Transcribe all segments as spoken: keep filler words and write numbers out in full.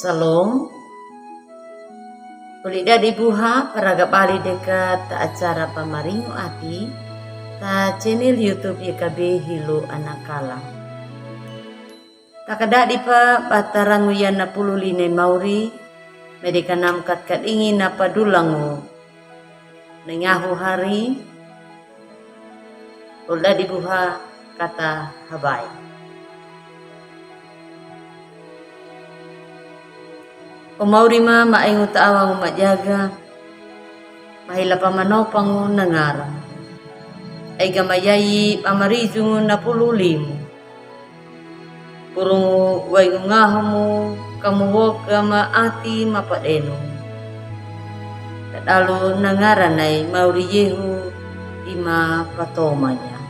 Salom. Oli dadi buha, paraga bali deka ta acara Pamaringo Ati, ta channel YouTube Y K B Hilo Anakala. Ta kadadi pa ba tarangu ya na pulu lina i mauri, me deka namkat kadingi na padulangu na nyahu hari, oli dadi buha kata habai. O mauri ma, ma aingu ta awangu majaga, ma hila pa manopangu na ngara. Ai ga ma yayi ba marijungu na pulu limu. Burungu waingu ngahamu, kamu woga ma ati ma padenu. Tadalu na ngara nai mauri yehu i ma patomanya.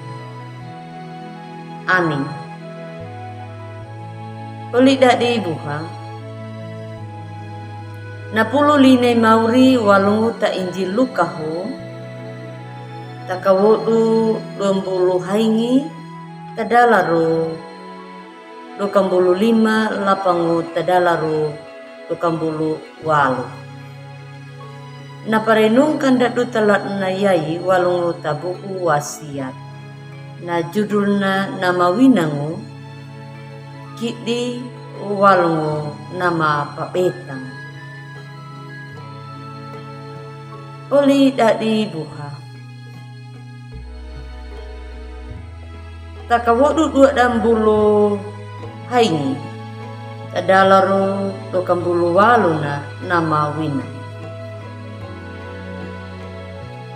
Amin. Oli dadi buha. Na pulu lina i mauri walungu ta Injil Luka ho, ta kawodu duambulu haingi, tadalaru dua kambulu lima, lapangu tadalaru dua kambulu walu. Na parenungkan da duta laduna yayi walungu ta buku wasiat. Na judulna na mawinangu, kidi walungu na mapabetang. Oli dadi buha. Ta kawodu dua dambulu haingi, tadalaru dua kambulu walu na, na mawinang.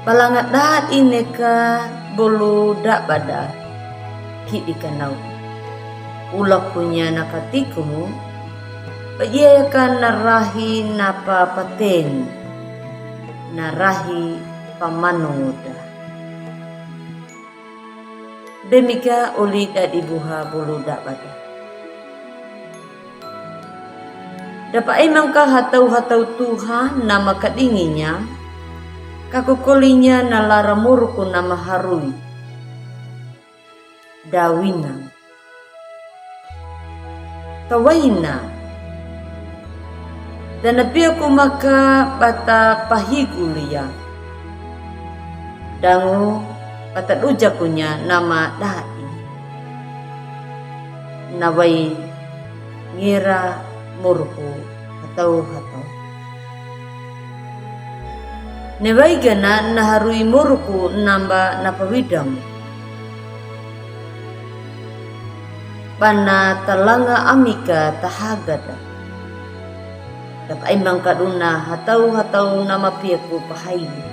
Balanga dadi neka bulu dabada, kidi kanau. Ulakunya na katikumu, ba iya ka na rahi na papateni, na rahi pamanunguda. Be mika oli dadi buha bulu dabada. Dapa imang ka hatau-hatau Tuhan na makadinginya, ka kokolinya na lara muruku na maharui. Dawina. Tawaina. Da na piaku maka bata pahigul ya. Dangu bata dujakunya na madai. Na wai ngera muruku hatau-hatau. Ne wai gana na harui muruku namba na pawidamu. Ba na talanga ami ka tahagada. Dapa imang ka duna hatau-hatau na mapiaku pahaini.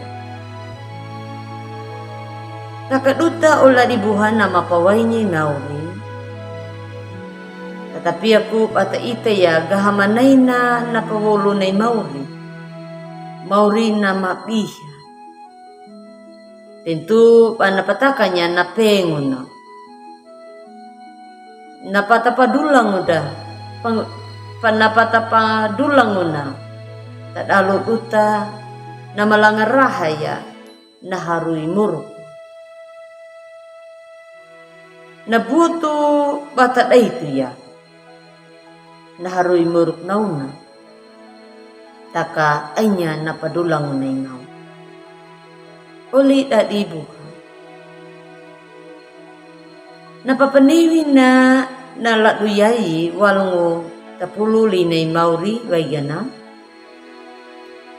Taka duta oli dadi buha na mapawaini mauri. Tatapi aku bata ita ya gaha manaina na pawolona i mauri. Mauri na mabiha. Tentu ba na patakanya na penguna. Na pata padulanguda. Pang-, pa na pata padulanguna. Tadalu duta na malanga raha ya. Na harui muruku. Na butu bata daitu ya. Na harui muruk nauna. Taka ainya na padulanguna i nau. Oli dadi buha. Na papaniwina na ladu yai walungu tapulu lina i mauri wai gana.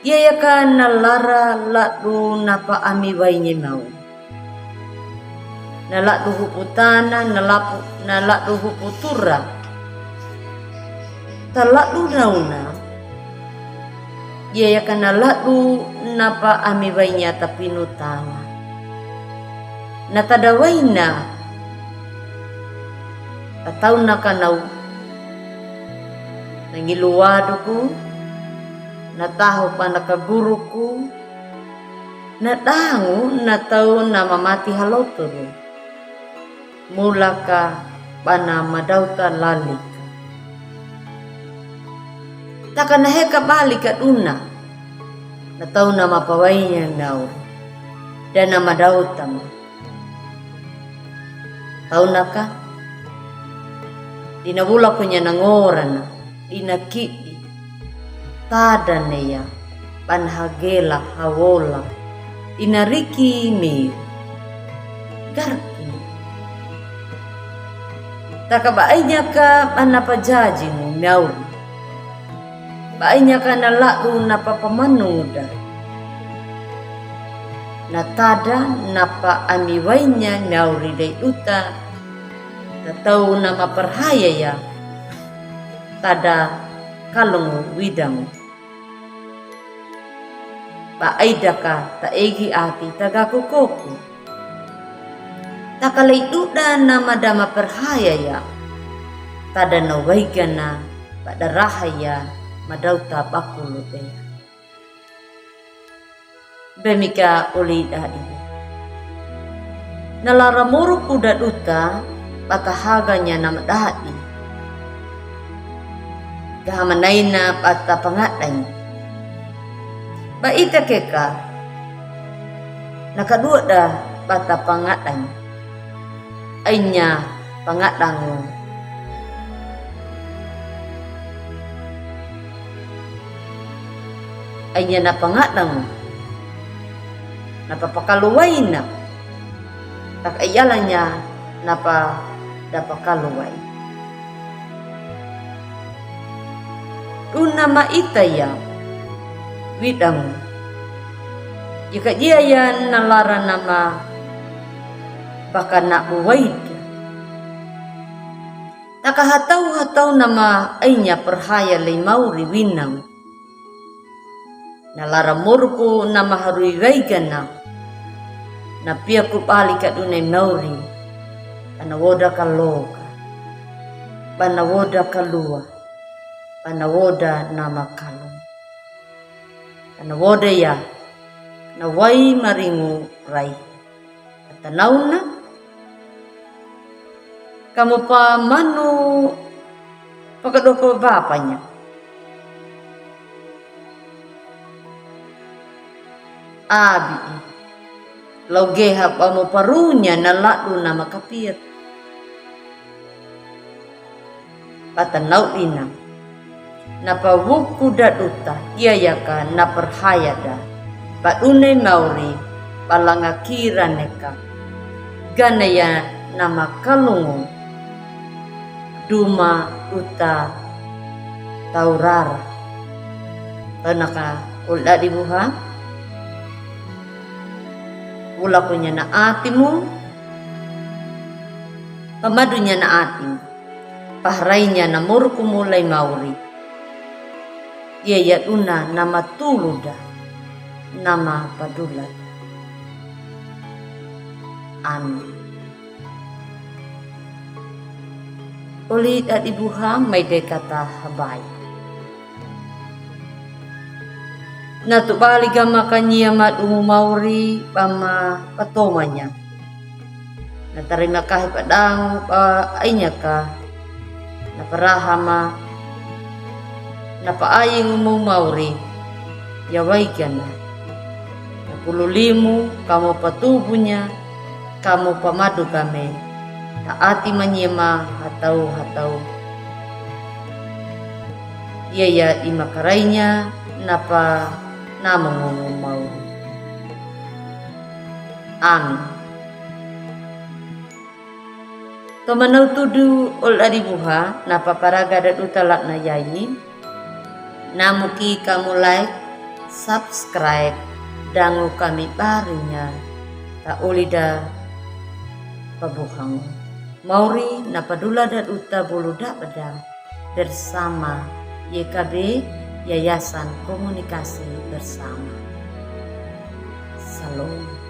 Iya ya ka na lara ladu na paami wainya i mau. Na ladu huputana, na lapu, na ladu huputura. Ta ladu nauna. Iya ya ka na ladu na paami wainya tapinutana. Na tadawaina. Atauna ka nau. Na ngiluwaduku. Na tahu pa na kaguruku. Na dangu na tau na mamati haloturu. Mulaka ba na madauta lalika. Taka na heka balika duna. Na tau na mapawainya nau. Da na madauta ma. Tauna ka. Dina wulakunya na ngorana. Dina kidi. Tadane ya, bana hagela hawola, ina riki me garki. Taka ba ainya ka bana pajaji mu miauri. Ba ainya ka na la'u na papamanung da. Na tada na pa ami wainya miauri dai duta. Tatau na maparhaya ya. Tada kalongo widango. Ba aida ka ta egi ati ta gaku koku. Taka lai duda na madama parhaya ya. Tada na waigana ba daraha ya madauta bakulu de. Bemika uli dadi. Na lara moruku da duta bata haganya na madadi. Gaha manaina bata pangadang. Ba ita keka na kadua da bata pangadang. Ainya pangadango. Ainya na pangadango. Na papakaluwaina. Taka iyalanya na pa da pakaluwai. Duna ma ita ya widango. Ika dia ya na lara nama bakana uwaida. Taka hatau-hatau nama ainya parhaya lai mauri winang. Na lara moruku nama harui waigana. Na piaku bali ka duna i mauri. Bana woda kaloka. Bana woda kalua. Bana woda nama kalong. Bana woda ya. Na wai maringu rai. Tanauna. Kamu pa manu pakadopo bapanya. Abi. Lau geha ba mo parunya na ladu na makapiat. Patanau dina. Na pawuku da duta, iya yaka na parhaya da. Ba dune mauri, ba langa kira neka. Gana ya na makalungu. Duma duta taurara. Tanaka ulda di buha. Ulakunya na atimu. Pamadunya na atimu. Paharainya na moruku mulai mauri. Iya ya duna nama tuluda, nama padulada. Amin. Uli dadi buha mai de kata habai. Na tubali gama kanyia madumu mauri bama patomanya. Na tarima kahi padangu ba ainya ka. Na parahama. Na paayingu mu mauri. Ya waigana. Na pululimu kamu patubunya. Kamu pamadu kame. Taati manyia ma hatau hatau. Iya ya di makarainya napa namangungu mauri. Amin. Tomanau tudu ul dadi buha, na paparaga da duta latna yayi. Namu ki kamu like, subscribe, dangu kami barinya. Ta uli da pabuhangu. Mauri na padula da duta bulu da bada. Bersama Y K B, Yayasan Komunikasi Bersama. Salom.